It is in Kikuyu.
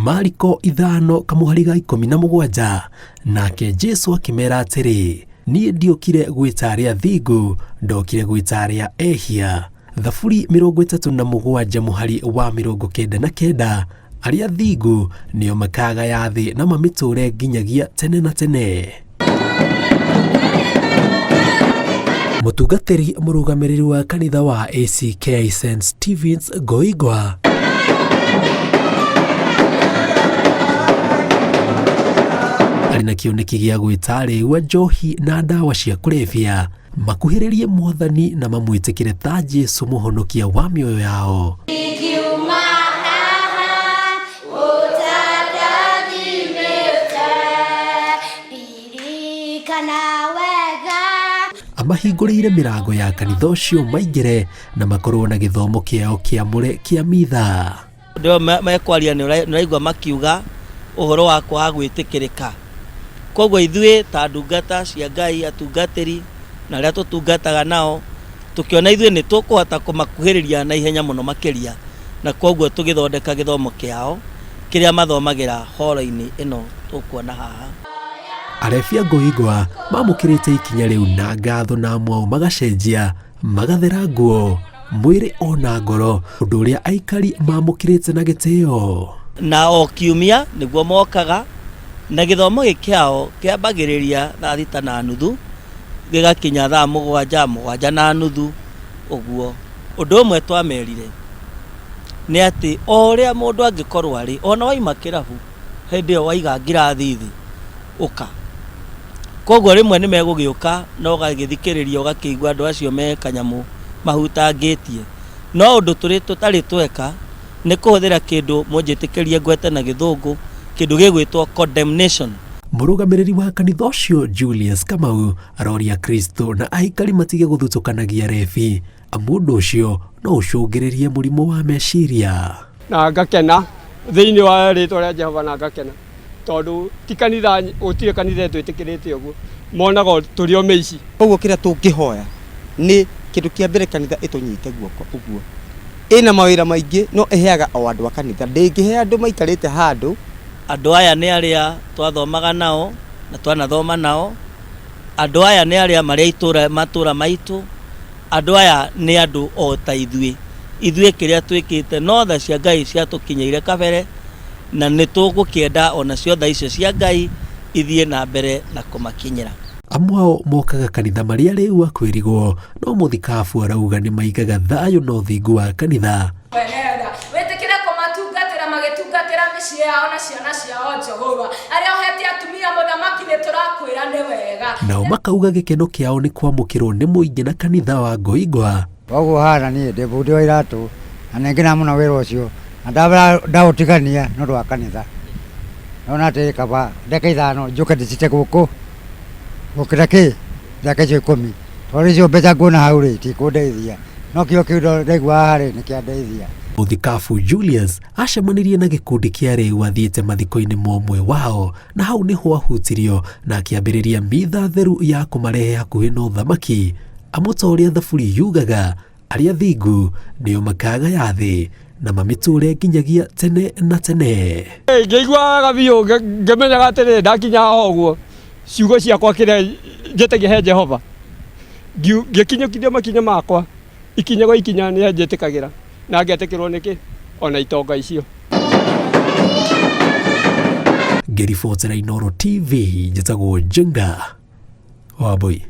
Mariko ithano kamũhari ga 17. Nake Jesu akĩmera atĩrĩ, Niĩ ndiokire gwĩta arĩa athingu, ndokire gwĩta arĩa ehia. Thaburi 37 mũhari wa 99. Arĩa athingu nĩo makagaya thĩ na mamĩtũũre nginyagia tene na tene. Mũtungatĩri mũrũgamĩrĩri wa kanitha wa ACK St Stevens Ngoingwa arĩ na kĩoneki gĩa gwĩta arĩu a njohi na ndawa cia kũrebia makuhĩrĩrie mwathani na mamwĩtĩkĩre ta Jesu mũhonokia wa mĩoyo yao. Ingiuma haha ũtandathimĩte, ndirikana wega. Amahingũrĩire mĩrango ya kanitha ũcio maingĩre na makorwo na gĩthomo kĩao kĩamũre kĩa mitha. Hĩndĩ ĩyo mekwaria nĩ ũraigua makiuga ũhoro wa kwaga gwĩtĩkĩrĩka. Koguo ithuĩ ta ndungata cia Ngai, atungatĩri na arĩa tũtungataga nao, tũkĩona ithuĩ nĩ tũkũhota kũmakuhĩrĩria na ihenya mũno makĩria, na koguo tũgĩthondeka gĩthomo kĩao kĩrĩa mathomagĩra horo-inĩ ĩno tũkuona haha. Arebi a Ngoingwa mamũkĩrĩte ikinya rĩu na ngatho na amwe ao magacenjia magathera nguo mwĩrĩ ona ngoro, ũndũ ũrĩa aikari mamũkĩrĩte na gĩtĩo. Na o kiumia nĩguo mokaga, na gĩthomo gĩkĩ kĩao kĩambagĩrĩria thaa thita na nuthu gĩgakinya thaa mũgwanja, mũgwanja na nuthu ũguo. Ũndũ ũmwe twamerire nĩ atĩ o ũrĩa mũndũ angĩkorwo arĩ, ona waima kĩrabu hĩndĩ ĩyo waiga ngirathi thĩ, ũka. Koguo rĩmwe nĩ megũgĩũka na ũgagĩthikĩrĩria ũgakĩigua andũ acio me kanyamũ mahutangĩtie. No ũndũ tũrĩ tũtarĩ tweka nĩ kũhũthĩra kĩndũ mũnjĩtĩkĩrie ngwete na gĩthũngũ, kĩndũ gĩgwĩtwo condemnation. Mũrũgamĩrĩri wa kanitha ũcio Julius Kamau aroria Kristo na aikari matige gũthutũkanagia rebi amu ũndũ ũcio no ũcũngĩrĩrie mũrimũ wa meciria. Na ngakena thĩinĩ wa rĩtwa rĩa Jehova na ngakena tondũ ti kanitha gũtirĩ kanitha ĩtwĩtĩkĩrĩte ũguo monaga tũrĩ o mĩici. Koguo kĩrĩa tũngĩhoya nĩ kĩndũ kĩa mbere kanitha ĩtũnyite guoko ũguo. Ĩna mawĩra maingĩ no ĩheaga o andũ a kanitha ndĩngĩhe andũ maikarĩte handũ. Andũ aya nĩ arĩa twathomaga nao na twanathoma nao, andũ aya nĩ arĩa marĩ a itũra matũra maitũ, andũ aya nĩ andũ o ta ithuĩ. Ithuĩ kĩrĩa twĩkĩte no tha cia Ngai ciatũkinyĩire kabere na nĩ tũgũkĩenda o nacio tha icio cia Ngai ithiĩ na mbere na kũmakinyĩra. Amwe ao mokaga kanitha marĩ arĩu a kwĩrigwo, no mũthikabu arauga nĩ maigaga thayũ na ũthingu wa kanitha. Wenenda wĩtĩkĩre kũmatungatĩra magĩtungatĩra mĩciĩ yao na ciana ciao Jehova. Arĩa ũhete atumia mũthamaki nĩ tũrakwĩra nĩ wega. Nao makauga gĩkeno kĩao nĩ kwamũkĩrwo nĩ mũingĩ na kanitha wa Ngoingwa. Ũguo hana niĩ ndĩ bundi wa iratũ na nĩ ngenaga mũno wĩra ũcio na ndaũtigania nĩ ũndũ wa kanitha. Ndona atĩ kaba ndagĩka ithano njũke ndĩcite gũkũ gũkĩra kĩ ndagĩka icio ikũmi tondũ icio mbeca nguona hau rĩ itikũndeithia no kĩo kĩu ndaigua haha rĩ nĩ kĩandeithia. Mũthikabu Julius acemanirie na gĩkundi kĩa rĩu athiĩte mathiko-inĩ ma ũmwe wao na hau nĩho ahutirio na akĩambĩrĩria mitha theru ya kũmarehe hakuhĩ na ũthamaki. Amu ta ũrĩa Thaburi yugaga, arĩa athingu nĩo makagaya thĩ na mamĩtũũre nginyagia tene na tene. Ngĩigua wega biũ ngĩmenyaga atĩrĩrĩ ndakinya haha ũguo ciugo ciakwa kĩrĩa njĩtagia he Jehova ngĩkinyũkithia makinya makwa ikinya gwa ikinya nĩ anjĩtĩkagĩra na ngetĩkĩrwo nĩkĩ ona itonga icio. Ngĩribotera Inooro TV, njĩtagwo Njenga Wambui.